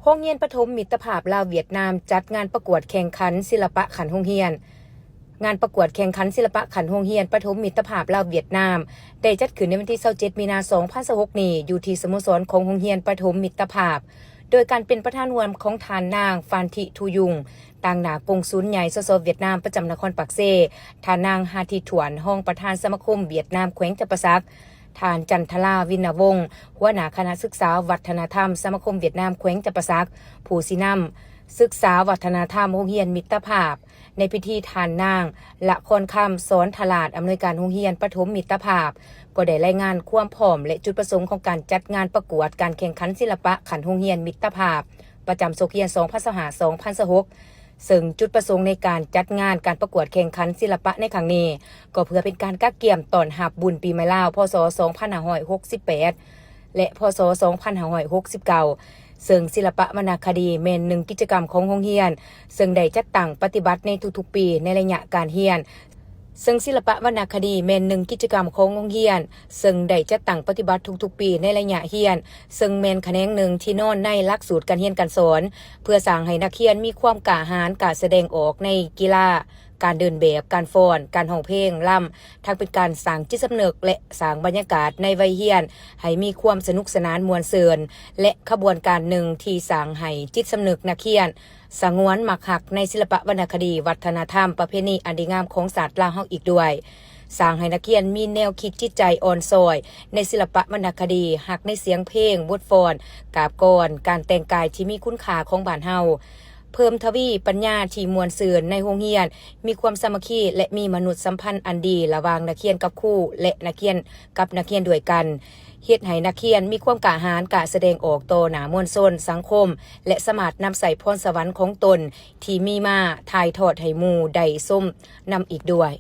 ໂຮງຮຽນປະຖົມມິດຕະພາບລາວຫວຽດນາມ ຈັດງານປະກວດແຂ່ງຂັນສິລະປະຂັ້ນໂຮງຮຽນ. ງານປະກວດແຂ່ງຂັນສິລະປະຂັ້ນໂຮງຮຽນປະຖົມມິດຕະພາບລາວຫວຽດນາມ ໄດ້ຈັດຂຶ້ນໃນວັນທີຊາວເຈັດ ມີນາ ສອງພັນຊາວຫົກນີ້ ຢູ່ທີ່ສະໂມສອນຂອງໂຮງຮຽນປະຖົມມິດຕະພາບ ໂດຍການເປັນປະທານຮ່ວມຂອງທ່ານນາງ ຟານທິ ທູຍຸງ ຕາງໜ້າກົງສຸນໃຫຍ່ ສສ ຫວຽດນາມ ປະຈຳນະຄອນປາກເຊ, ທ່ານນາງ ຮາທິ ຖວນ ຮອງປະທານສະມາຄົມຫວຽດນາມແຂວງຈຳປາສັກ, ທ່ານ ຈັນທະລາ ວິນນະວົງ ຫົວໜ້າຄະນະສຶກສາວັດທະນະທຳສະມາຄົມຫວຽດນາມແຂວງຈຳປາສັກ, ຜູ້ຊີ້ນຳສຶກສາວັດທະນະທຳໂຮງຮຽນມິດຕະພາບ. ໃນພິທີ ທ່ານນາງ ລະຄອນຄຳ ສອນທະລາດ ອຳນວຍການໂຮງຮຽນປະຖົມມິດຕະພາບ ກໍໄດ້ລາຍງານຄວາມພ້ອມ ແລະ ຈຸດປະສົງຂອງການຈັດງານປະກວດການແຂ່ງຂັນສິລະປະຂັ້ນໂຮງຮຽນມິດຕະພາບ ປະຈຳສົກຮຽນ ສອງພັນຊາວຫ້າ ສອງພັນຊາວຫົກ ເຊິ່ງຈຸດປະສົງໃນການຈັດງານການປະກວດແຂ່ງຂັນສິລະປະໃນຄັ້ງນີ້ ກໍເພື່ອເປັນການກະກຽມຕ້ອນຮັບບຸນປີໃໝ່ລາວ ພ.ສ. ສອງພັນຫ້າຮ້ອຍຫົກສິບແປດ ແລະ ພ.ສ. ສອງພັນຫ້າຮ້ອຍຫົກສິບເກົ້າ ເຊິ່ງສິລະປະວັນນະຄະດີແມ່ນໜຶ່ງກິດຈະກຳຂອງໂຮງຮຽນ ເຊິ່ງໄດ້ຈັດຕັ້ງປະຕິບັດໃນທຸກໆປີໃນໄລຍະການຮຽນ. ເຊິ່ງສິລະປະວັນນະຄະດີແມ່ນໜຶ່ງກິດຈະກຳຂອງໂຮງຮຽນ ເຊິ່ງໄດ້ຈັດຕັ້ງປະຕິບັດທຸກໆປີໃນໄລຍະຮຽນ, ເຊິ່ງແມ່ນຂະແໜງໜຶ່ງທີ່ນອນໃນຫຼັກສູດການຮຽນການສອນ ເພື່ອສ້າງໃຫ້ນັກຮຽນມີຄວາມກ້າຫານ ກ້າສະແດງອອກໃນກິລາ, ການເດີນແບບ, ການຟ້ອນ, ການຮ້ອງເພງ, ລຳ, ທັງເປັນການສ້າງຈິດສຳນຶກ ແລະ ສ້າງບັນຍາກາດໃນໄວຮຽນໃຫ້ມີຄວາມສະໜຸກສະໜານມ່ວນຊື່ນ ແລະ ຂະບວນການໜຶ່ງທີ່ສ້າງໃຫ້ຈິດສຳນຶກນັກຮຽນ ສະຫງວນມັກຮັກໃນສິລະປະວັນນະຄະດີ, ວັດທະນະທຳ, ປະເພນີອັນດີງາມຂອງຊາດລາວເຮົາອີກດ້ວຍ. ສ້າງໃຫ້ນັກຮຽນມີແນວຄິດຈິດໃຈອ່ອນຊ້ອຍໃນສິລະປະວັນນະຄະດີ, ຮັກໃນສຽງເພງ, ບົດຟ້ອນ, ກາບກອນ, ການແຕ່ງກາຍທີ່ມີຄຸນຄ່າຂອງບ້ານເຮົາ, ເພີ່ມທະວີປັນຍາທີ່ມ່ວນຊື່ນໃນໂຮງຮຽນ, ມີຄວາມສາມັກຄີ ແລະ ມີມະນຸດສຳພັນອັນດີລະຫວ່າງນັກຮຽນກັບຄູ ແລະ ນັກຮຽນກັບນັກຮຽນດ້ວຍກັນ. ເຮັດໃຫ້ນັກຮຽນມີຄວາມກ້າຫານ ກ້າສະແດງອອກຕໍ່ໜ້າມວນຊົນ, ສັງຄົມ ແລະ ສາມາດນຳໃຊ້ພອນສະຫວັນຂອງຕົນທີ່ມີມາຖ່າຍທອດໃຫ້ໝູ່ໄດ້ຊົມນຳອີກດ້ວຍ.